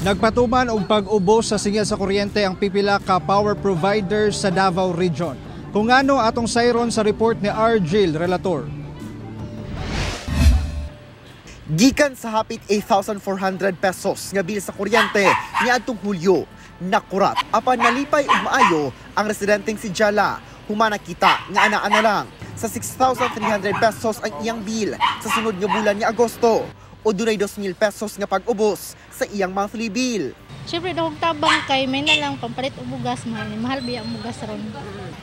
Nagpatuman og pag-ubos sa singil sa kuryente ang pipila ka power providers sa Davao Region. Kung ano, atong sayron sa report ni Argil Relator. Gikan sa hapit 8,400 pesos nga bill sa kuryente niadtong Hulyo, nakurat apan nalipay ug maayo ang residenteng si Jala human nakita nga ana-ana lang sa 6,300 pesos ang iyang bill sa sunod nga bulan nga Agosto o dunay 2,000 pesos nga pag-ubos sa iyang monthly bill. Siyempre, dahog tabang kay may na lang pampalit og bugas, mahal ni mahal biya ang bugas ron.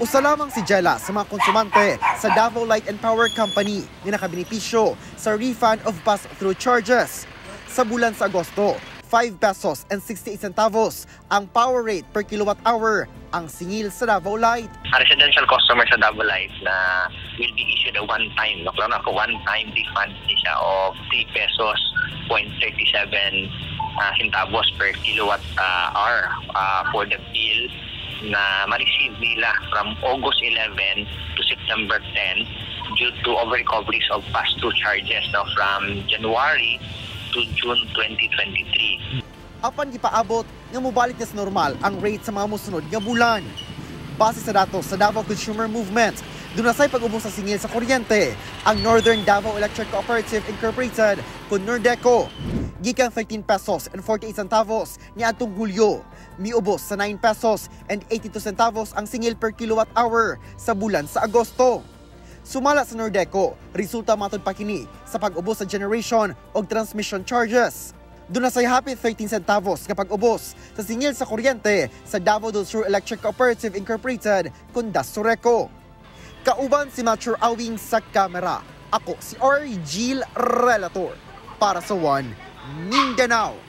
Usa lamang si Jella sa mga konsumante sa Davao Light and Power Company nga nakabenepisyo sa refund of pass-through charges. Sa bulan sa Agosto, 5 pesos and 68 centavos ang power rate per kilowatt hour ang singil sa Davao Light. A residential customer sa Davao Light na will be issued a one-time, no? Klaro ako, one-time refund ni siya of 3 pesos point 37 centavos per kilowatt hour for the bill na ma-receive nila from August 11 to September 10 due to over-recoveries of pass-through charges, no, from January to June 2023. Apan gipaabot nga mobalik na sa normal ang rate sa mga mosunod nga bulan. Base sa datos sa Davao Consumer Movement, duna say pag-ubos sa singil sa kuryente ang Northern Davao Electric Cooperative Incorporated kun Nordeco. Gikan 13 pesos and 48 centavos niadtong Hulyo, miubos sa 9 pesos and 82 centavos ang singil per kilowatt hour sa bulan sa Agosto. Sumala sa Nordeco, resulta matod pa kini sa pag-ubos sa generation o transmission charges. Duna say hapit 13 centavos nga pag-ubos sa singil sa kuryente sa Davao del Sur Electric Cooperative Incorporated kun Dasureco. Kauban si Mature Awing sa kamera. Ako si Argil Relator para sa One Mindanao.